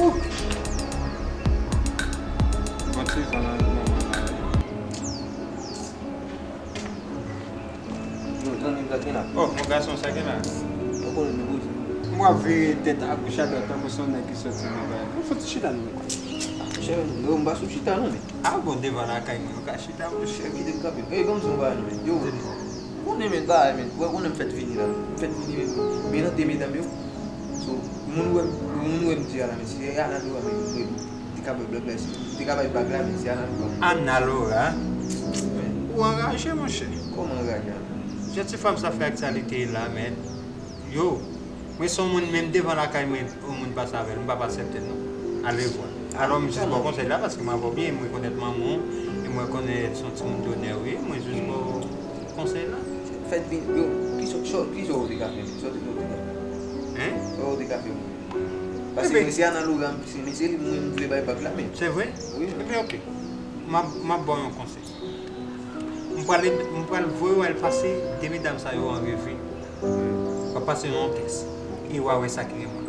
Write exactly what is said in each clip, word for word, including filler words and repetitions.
Bon, ti sa la, manman la. Yo, zanmi m, sa gen la. Oh, mon gason, sa gen la. Ou konnen nou bouzen. M ap vire tèt a goch a dwat tankou se yon nèg ki soti nan bay. Fò ti chita non, men. Chè, non, m pa sou chita non, men. A bon, devan lakay mwen, ou ka chita, monchè. Kite m kanpe. Ey, ban m di yon bagay non, men. Yo, konnen, men, bagay, men. Ou konnen m fèk vini la, men. M fèk vini, men. Men nan de medam yo. So, moun wè m, moun wè m di a la, men, se Ana Laura, men, men, te ka bay blag la, se, te ka bay bag la, men, se Ana Laura, men. Ana Laura? Wi. Ou anraje, monchè. Kòman anraje a? Jan ti fanm sa fè aktyalite la, men. Yo, mwen se yon moun, menm devan lakay mwen, yon moun pase avè l, m p ap aksepte l non. Alevwa. Alò, m jis ba w konsèy la, paske m avè w byen, m rekonèt manman w, e m rekonèt se yon timoun donè w ye, mwen jis ba w konsèy la. Fèt vin, yo, kisa, kisa, kisa w te ka fè, men? Sa w te, sa w te ka fè? Hein? Sa w te ka fè, mwen? Paske mwen se Ana Laura, m, se, men se li mwen m vle bay bag la, men. Se vre? Wi, men. Ebyen, oke. M ap, m ap ba w yon konsèy. M pral, m pral voye w al pase de medam sa yo an revi. W ap pase yon tès. E w a wè sa ki gen moun.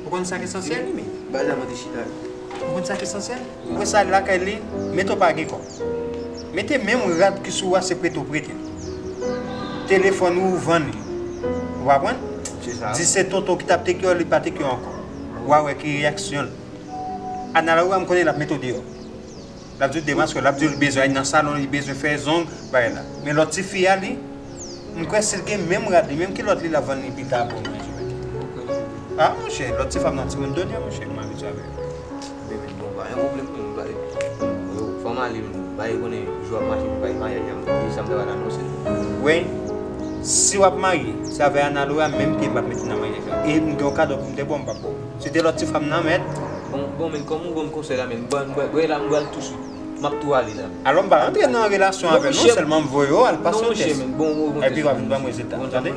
Ou konn sa k esansyèl? Bagay la mande chita. Ou konn sa k esansyèl? Ou wè sa lakay li, mete w pa gen kòb. Mete menm rad ki sou ou a, se prete w prete l. Telefòn ou, ou vann li. Ou konprann? Se sa. Di se tonton ki t ap take care, li pa take care ankò. W a wè ki reyaksyon l. Ana Laura, m konnen l ap mete w deyò. L ap di w demaske, l ap di w li bezwen al nan salon, li bezwen fè zong, bagay la. Men lòt tifi a, li, m kwè si l gen menm rad li, menm kilòt li, l ap vann li pita pou mwen, Jimmy. A, monchè, lòt ti fanm nan timoun donè, monchè, m abitye avè yo. Bebe, bon, pa gen pwoblèm, non, bay. Yo, fò m ale, men, bay konnen jou ap mache, bay maryaj la, e sa m ta pral anonse. Wi, si w ap marye, se avè Ana Laura menm ke m ap mete nan maryaj la. E m gen yon kado pou m te ba w, m p ap ba w. Si te lòt ti fanm nan, mèt. Bon, bon, men kòm ou ban m konsèy la, men, m pral, m pral, m pral la, m pral touswit. M ap tou ale la. Alò, m pa rantre nan relasyon avè l non, sèlman m voye w al pase yon tès. Epi w a vin ban m rezilta, tande?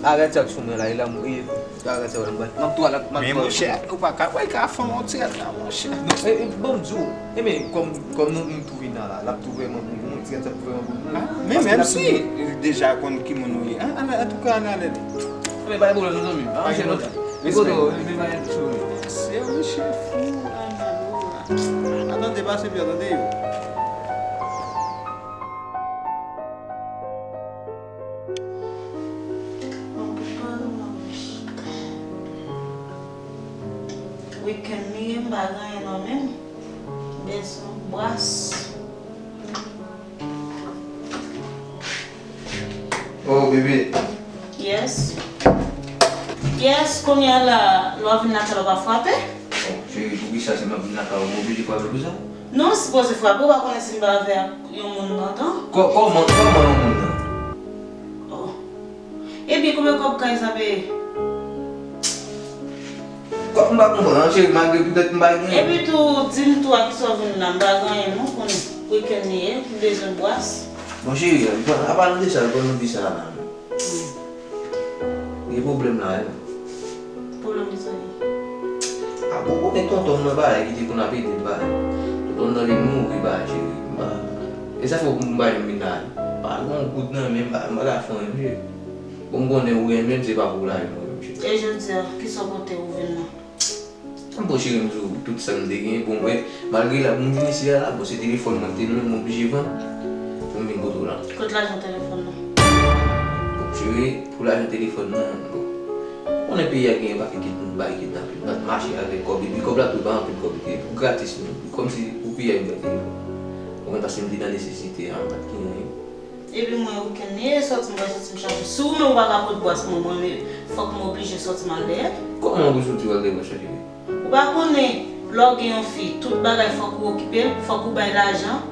Arèt sa k sou mwen la, e la, m, e, arèt sa, m pral, m ap tou ale, m ap tou ale. Men monchè, ou pa ka, ou ka fè yon ti rèd la, monchè. Non, e, e, bon, m di w, e, men, kòm, kòm nou, nou tou vin nan la, l ap tou vrèman bon pou mwen, ti rèd sa tou vrèman bon pou mwen. A, men menm si li deja konn ki moun ou ye. An, an, antouka, ann ale. Men pa gen pwoblèm non, zanmi. Pa gen pwoblèm. Respè. Kote w, men pa gen pwoblèm. Se yon mesye fou, Ana Laura. Atann, depase pye, tande yo. Bon, pou pale, mwen. Wikenn li ye, m pa gen anyen nan men m. Bezwen bwas. Oh, bebe. Yes. Yes, kounye a la, lè w vin lakay la, w pa frape? Oh, cheri, poukisa se m ap vin lakay ou, m oblije frape pou sa? Non, w sipoze frape, w pa konnen si m pa avè yon moun nan tan. Kò-, kòman, kòman yon moun nan? Oh. Epi konbyen kòb kay sa peye? Kòb m pa konprann, an, cheri, malgre poutèt m pa gen. Epi tou, di m tou a kisa w vin la, m pa gen anyen non, konnen wikenn li ye, m bezwen bwas. Bon, cheri, an, an palan de sa, an nou di sa la. Hmm. Gen pwoblèm la, wi. Pwoblèm ki sa ye? A bon, konnen tonton m nan bagay ki te konn ap ede m bagay. Tonton m nan vin mouri bagay, cheri. M pa, e sa fè m pa janm vin la. Pa gen yon goud nan men m, m pa ka fè anyen, cheri. Bon, m konnen ou renmen m, se pa pou lajan m renmen m, cheri. E jodi a, kisa w pote ou vin la? Bon, cheri, m di w tout sa m te gen. Bon, wè, malgre la, pou m vin isi a la, bon, se telefòn mwen k te lwen, m oblije vann pou m vin kote w la. Kot lajan telefòn nan? Bon, cheri, pou lajan telefòn nan, bon, ou konnen peyi a gen yon pakèt moun bay kidnapin, bat mache avèk kòb, epi kòb la tou pa anpil kòb, epi pou gratis, non, kòmsi pou peyi a vin bay telefòn. Ou konprann, paske m te nan nesesite a, m pa t gen anyen. Epi mwen, wikenn li ye, sòti m pral sòti m chache. Si ou menm ou pa ka pot bwas pou mwen, mwen, fòk mwen oblije sòti m al dèyè. Kòman ou soti w al dèyè w chache? Ou pa konnen, lè w gen yon fi, tout bagay fòk ou okipe l, fòk ou bay lajan.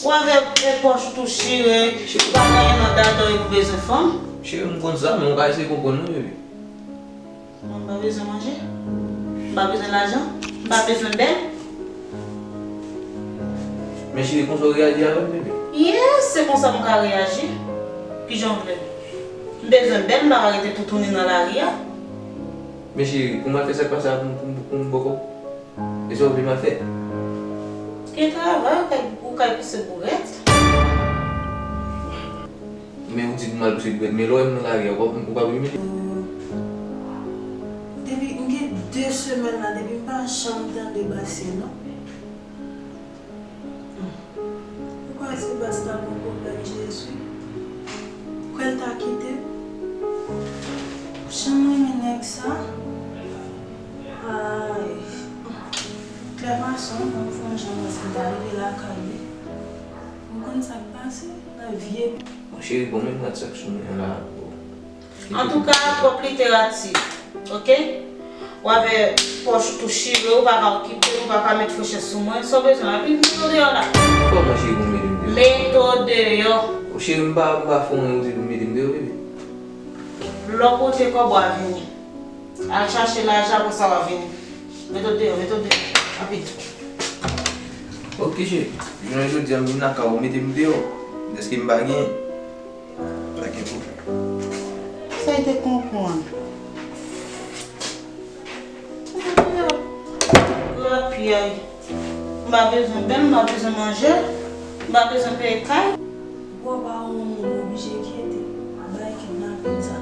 Ou avè e pòch ou tou chire, ou pa gen anyen nan dada w epi w bezwen fanm. Cheri, m konn sa, men ou pa eseye konprann non, bebe. Mwen m pa bezwen manje. M pa bezwen lajan. M pa bezwen bèl. Men cheri, konsa w reyaji avè m, bebe? Yes, se konsa m ka reyaji. Kijan w vle? M bezwen bèl, m pa ka rete toutouni nan lari a. Men cheri, pou m al fè sa k pase a pou m, pou m, pou m bòkò? E sa w vle m al fè? Gen travay, ou kay, ou kay pouse bourèt. Men ou di pou m al pouse bourèt, men lè w wè m nan lari a, ou pa, ou pa bliye m? Depi m gen De semèn la, depi m pa janm tande Bastien non. Hmm. Ou kwè se Bastien poko vle Jezi? Ou kwè l ta kite m? Jan m renmen nèg sa. Ay. Klè fason, ban m fè yon jan paske m ta rive lakay li. Ou konn sa k pase nan vye. Mon cheri, bon, men m gad sa k sou mwen an la. Antouka, twòp literati, oke? Ou avè pòch ou tou chire, ou pa ka okipe m, ou pa ka met fouchèt sou mwen. Sa w bezwen? Epi mete w deyò la. Kòman cheri pou mete m deyò? Mete w deyò. O cheri, m pa, m pa fè anyen, ou di pou mete m deyò, bebe. Lè w pote kòb ou a vini. Al chache lajan, apre sa w a vini. Mete w deyò, mete w deyò. Rapid. Oke cheri. Jounen jodi a, m vin lakay ou, mete m deyò. Dèske m pa genyen. Pa gen pwoblèm. Sa e te konprann. Lapyay. M pa bezwen bèl, m pa bezwen manje, m pa bezwen peye kay. Bò pa yon moun oblije enkyete. A bay kidnapin sa.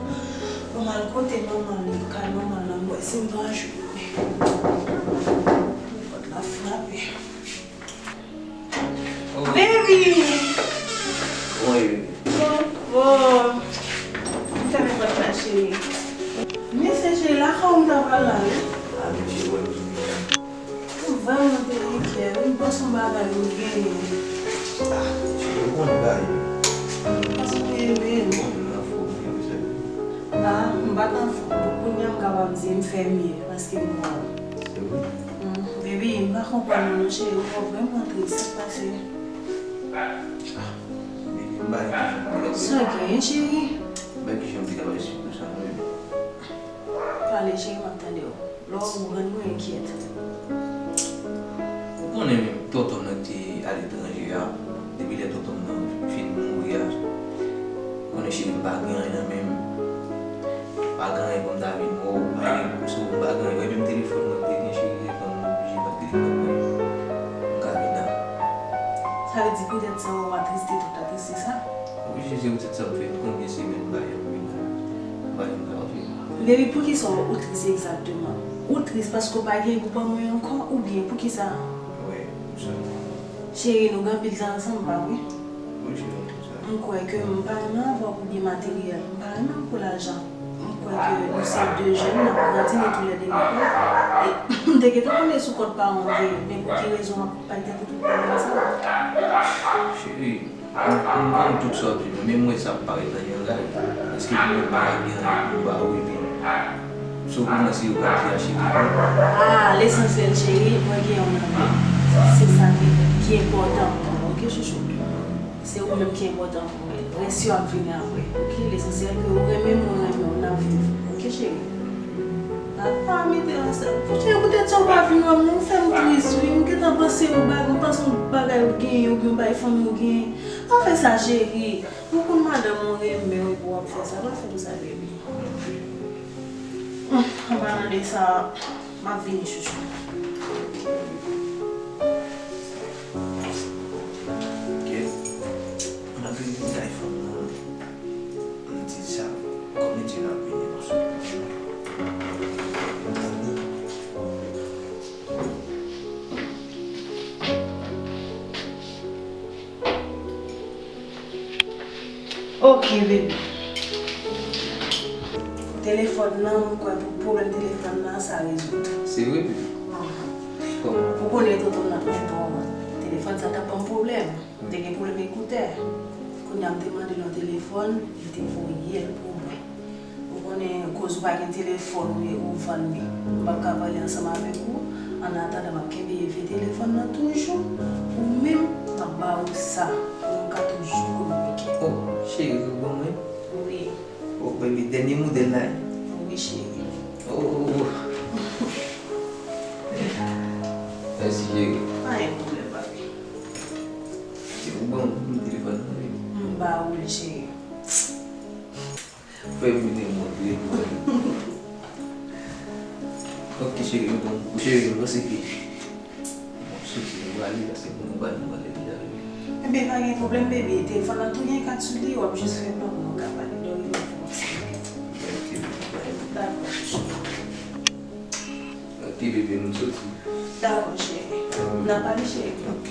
Ban m al kote manman l, kay manman l la, m wè si m pa jwenn li. Pòt la frape. Baby! Bon, bon. M fèmen pòt la, cheri. Mesye, cheri, lakay ou m ta pral la, wi. A, mesye, wè, m vrèman te enkyè, wi. M panse yon bagay ou genyen. A, cheri, ou konnen bagay yo. M panse ou genyen, men. Ou konnen m nan fò, m gen bezwen. A, m pa t anfòm. Kounye a m kapab di m fè mye, paske m wè w. Se vre? Baby, m pa konprann ou non, cheri, ou vrèman tris, sa k pase? Baby, m pa gen kijan pou m te kapab. Sa genyen, cheri? M pa gen kijan pou m te kapab esplike w sa non, baby. Pale, cheri, m ap tande w. Lè w rann mwen enkyèt. Ou konnen menm tonton m nan ki te aletranje a, depi lè tonton m nan fin mouri a, ou konnen cheri m pa gen anyen nan men m. Pa gen anyen pou m ta vin wè w, pa gen, so, m pa gen anyen. Menm telefòn mwen te gen cheri, telefòn mwen oblije pran telefòn mwen. M ka vin la. Sa vle di poutèt sa w atriste tout atriste sa? Wi, cheri, se poutèt sa m fè konbyen semèn m pa janm vin la. M pa janm ka wè w. Baby, poukisa w tris egzakteman? Ou tris paske w pa gen gwoup an mwen ankò, oubyen poukisa? Wi, m sòti. Cheri, nou gen anpil tan ansanm, pa vre? Wi, cheri, m sòti. M kwè ke m pa renmen avè w pou byen materyèl, m pa renmen w pou lajan. M kwè ke nou se de jèn, n ap grandi, nou toulède lekòl. E m te gentan konnen sou kont paran w te ye, men pou ki rezon w ap bay tèt ou tout pwoblèm sa? Cheri, m, m konn tout sa w ap di m, men m wè sa ap parèt nan yon laj. Èske pou mwen pa gen anyen pou m ba ou, epi sou kòmanse yo pa di a cheri pou mwen? Ah, lesansyèl, cheri, mwen gen yon nan men. Se sa ki, ki enpòtan pou mwen, oke, chouchou? Se ou menm ki enpòtan pou mwen. Rès yo ap vini apre. Oke, lesansyèl ke ou renmen m, mwen renmen w, n ap viv. Oke, cheri? Pa, pa mete ansanm. Cheri, poutèt sa ou pa vin wè m, non, ou fè m tris, wi. M gentan panse yon bagay, m panse yon bagay ou genyen, oubyen yon bagay fanmi ou genyen. Pa fè sa, cheri. Ou konn madanm ou renmen w, epi w ap fè sa. Pa fè m sa, baby. An palan de sa, m ap vini, chouchou. Ok. M ap vin kay fanm nan. M di sa, kòm li di l ap vini, m ap sot. Ok, baby. Telefòn nan, m kwè pou pwoblèm telefòn nan, sa rezoud. Se vre, baby? Kòman? Ou konnen tonton nan mwen bon. Telefòn sa t ap ban m pwoblèm. M te gen pwoblèm ekoutè. Kounye a m te mande l yon telefòn, li te voye l pou mwen. Ou konnen, koz ou pa gen telefòn ou ye, ou vann li. M p ap ka pale ansanm avèk ou. Annatandan, m ap kenbe vye telefòn nan toujou. Ou menm, m ap ba ou sa pou nou ka toujou kominike. Oh, cheri, ou ban mwen? Wi. Oh, baby, dènye modèl la, wi. Wi, cheri. Oh. Mèsi, cheri. Pa gen pwoblèm, papi. Cheri, ou ban mwen telefòn nan, wi. M ba ou li, cheri. Fè m vin montre mwen. Ok, cheri, bon, cheri, m panse ke m ap soti, m prale, paske pou nou prale, nou prale deja, wi. Enben, pa gen pwoblèm, baby. Telefòn nan tou gen kat sou li, w ap jis fè pa m, nou ka pale. Lè w rive, w fè m siy. Ok, baby, bye. Dakò, chouchou. Wi, bebe, nou soti. Dakò, cheri. N a pale, cheri. Ok.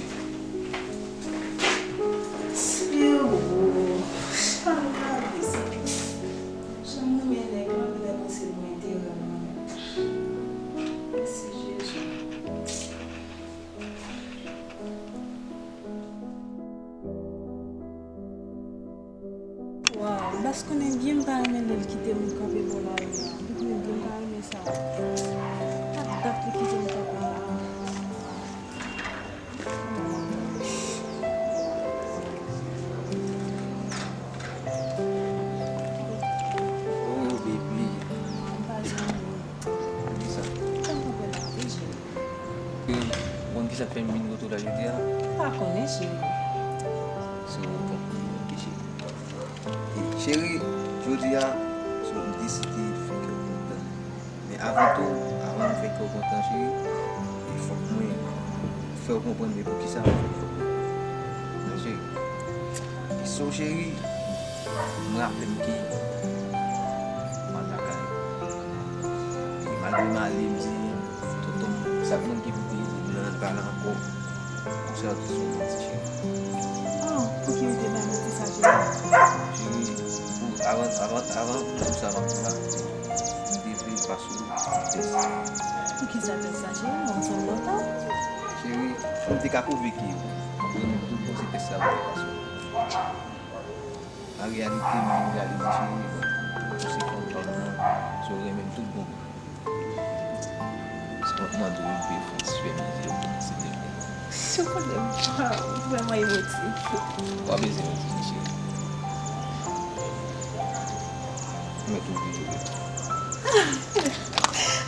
Se ou. Sa m pale, sa. Jan m renmen nèg la, m ta panse l wè enterè mwen. Mèsi, Jezi. Waw, Bas konnen byen m pa renmen lè l kite moun kanpe bò lari a. Ou konnen byen m pa renmen sa. Chak dat li kite m kanpe la. Oh, baby. M pa janm. Kisa? Ou konn kisa k fè m vin kote w la jodi a? M pa konnen, cheri. Se ou konprann, ok, cheri. E, cheri, jodi a, so, m deside fè kè w kontan. Men avan tou, avan m fè kè w kontan, cheri, e fòk mwen fè w konprann men poukisa mwen fè kè w kontan. Men cheri, e so, cheri, m raple m ke m al lakay. E malgre m ale, m di, tonton m, sa k manke pou peye pou m nan, al pale ankò. Tout sa, tout sa, manti, cheri. Oh, pouki ou te bay manti sa, cheri? Cheri, pou, avan, avan, avan pou sa, avan pou la, m te vle pase w yon tès. Poukisa tès sa, cheri? Mwen sanble w ta. Cheri, m te ka pwouve ke ou renmen m tout bon, se tès sa pou te pase w. An reyalite, m vin reyalize, cheri, ou se fanm pa m nan, so renmen m tout bon. Se pa mande w vin peye fon ti fè mizè pou m, silvouplè. Sou kote m pa vrèman emotif. W ap ede m, cheri. Mwen tou vle jwe.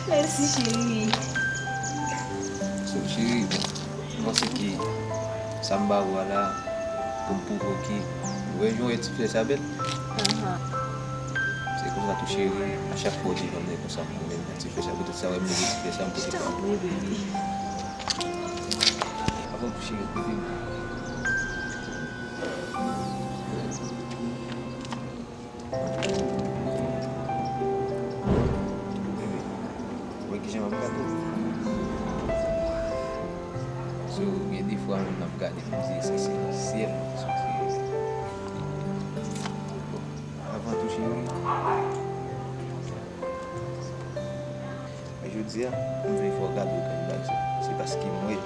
Mèsi, cheri. So, cheri, bon. M panse ke sa m ba ou a la, pou m pwouve w ke, ou wè jan w wè ti flè sa bèl? Ahan. Se konsa tou, cheri, a chak fwa w te jwenn mwen konsa, m renmen ti flè sa, poutèt sa, w wè m leve ti flè sa, m pote pou ou. Wi, baby. Avan tou, cheri, koute m. Bebe, ou wè kijan m ap gade w? So, gen de fwa menm m ap gade, m di èske se nan syèl mwen ki soti rete. Bon, avan tou, cheri, men jodi a, m vle fè w gade w grenn bag sa. Se paske m wè,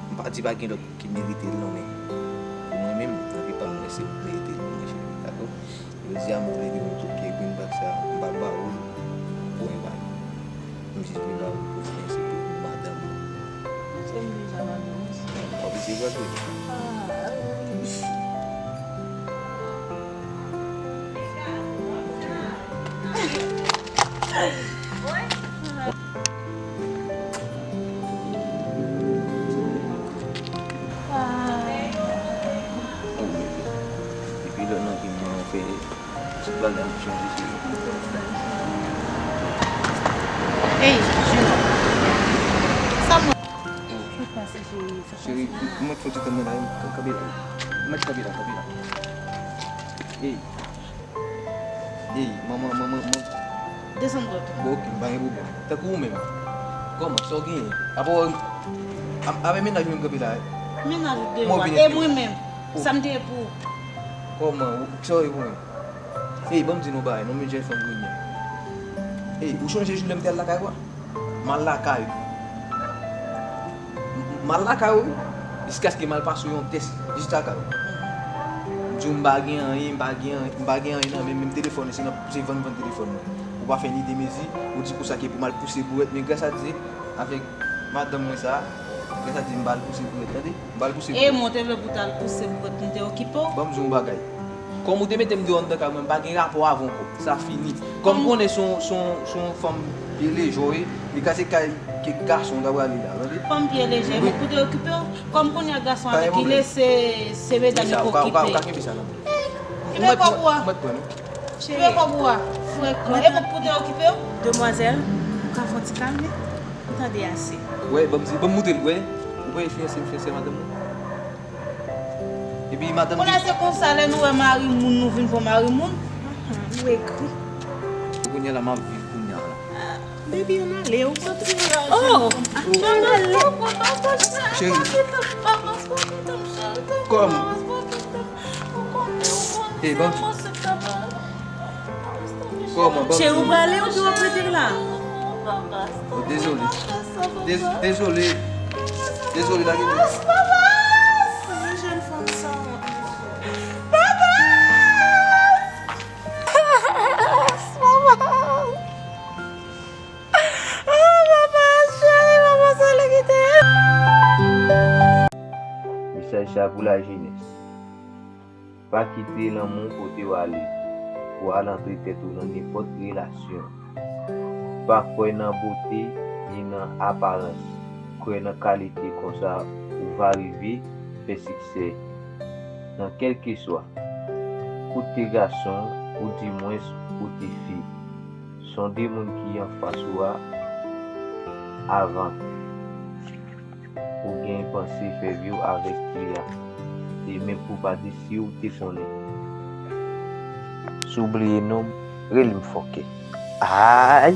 m pa di pa gen lòt ki merite l non, men pou mwen menm, nan vi pa m, mwen se ou k merite l pou mwen, cheri, dakò? Jodi a, m vle di w tou ke grenn bag sa, m pa ba ou l pou envali. M jis vle ba ou l pou fè se pou madanm ou. Se m deja madanm ou. W ap eseye gade? Ah, wi. Epi lè nan ke mwen fè ti bagay m chanje cheri. Ey, jenòm. Sa mwen. Sa k pase, cheri? Cheri, mwen fè ti tann nan la, kanpe la. Mwen kanpe la, kanpe la. Ey. Ey, manman, manman, manman. Desann tèt ou. Bon, ok, m pa gen pwoblèm. Tankou ou menm. Kòman, sa w genyen? Apa w, a, avè mennaj ou menm kanpe la, wi. Mennaj ou te vwa. E mwen menm, sa m te ye pou ou? Kòman, sa w ye pou mwen? Ey, ban m di nou bagay, non, men jèn fanm grenn. Ey, ou chonje jou lè m te al lakay ou a? M al lakay ou. M, m al lakay ou, wi. Jiskaske m al pase yon tès, jis lakay ou. M di w m pa gen anyen, m pa gen anyen, m pa gen anyen nan men m, menm telefòn, se nan, se vann, vann telefòn mwen. Ou pa fè ni de mezi, ou di konsa ke pou m al pouse bourèt, men gras a Dye, avèk madanm mwen sa, gras a Dye, m pa al pouse bourèt, tande? M pa al pouse bourèt. E mwen te vle pou w t al pouse bourèt, m te okipe w. Ban m di w yon bagay. Kòm ou te mete m deyò anndan kay mwen, m pa gen rapò avè w ankò. Sa fini. Kòm m konnen se yon, se yon, se yon fanm pye lejè w ye, li ka se kay kèk gason w ta prale la, tande? Fanm pye lejè, wi. Mwen pou te okipe w. Kòm kounye a gason avèk ki le, se, se medam yo pou okipe. Ou ka kenbe sa nan men. Kenbe kòb ou a. M mèt pran, non. Kenbe kòb ou a. Frè kò. E mwen pou te okipe w. Demwazèl, ou ka fè yon ti kalme? Ou tande ase. Wè, ban m di, ban m moutre l, wè. Ou pa enfliyanse, enfliyanse madanm ou. Epi madanm. Kounye a se konsa, lè nou wè mari moun, nou vin pran mari moun. Ahan, nou egri. Kounye a la, m ap viv kounye a la. Baby, ann ale, ou kontre. Oh! Ann ale. Cheri. Kòman? Hey, ban. Kòman, ban? Cheri, ou prale, ou di w ap rete la? Oh, dezole. Dez- dezole. Dezole, lage m. Papa! Papa! Oh, papa, cheri, papa, sa li kite. Mesaj sa pou lajenès. Pa kite lanmou pote w ale pou w al antre tèt ou nan nenpòt relasyon. Pa kwè nan bote ni nan aparans. Kwè nan kalite, konsa ou va rive fè siksè nan kèlkeswa kote gason ou dimwens kote fi. Sonde moun ki anfas ou a avan ou gen panse fè vi w avèk li a. E menm pou pa di si w te konnen. Si w bliye non m, rele m fòkè. Ay!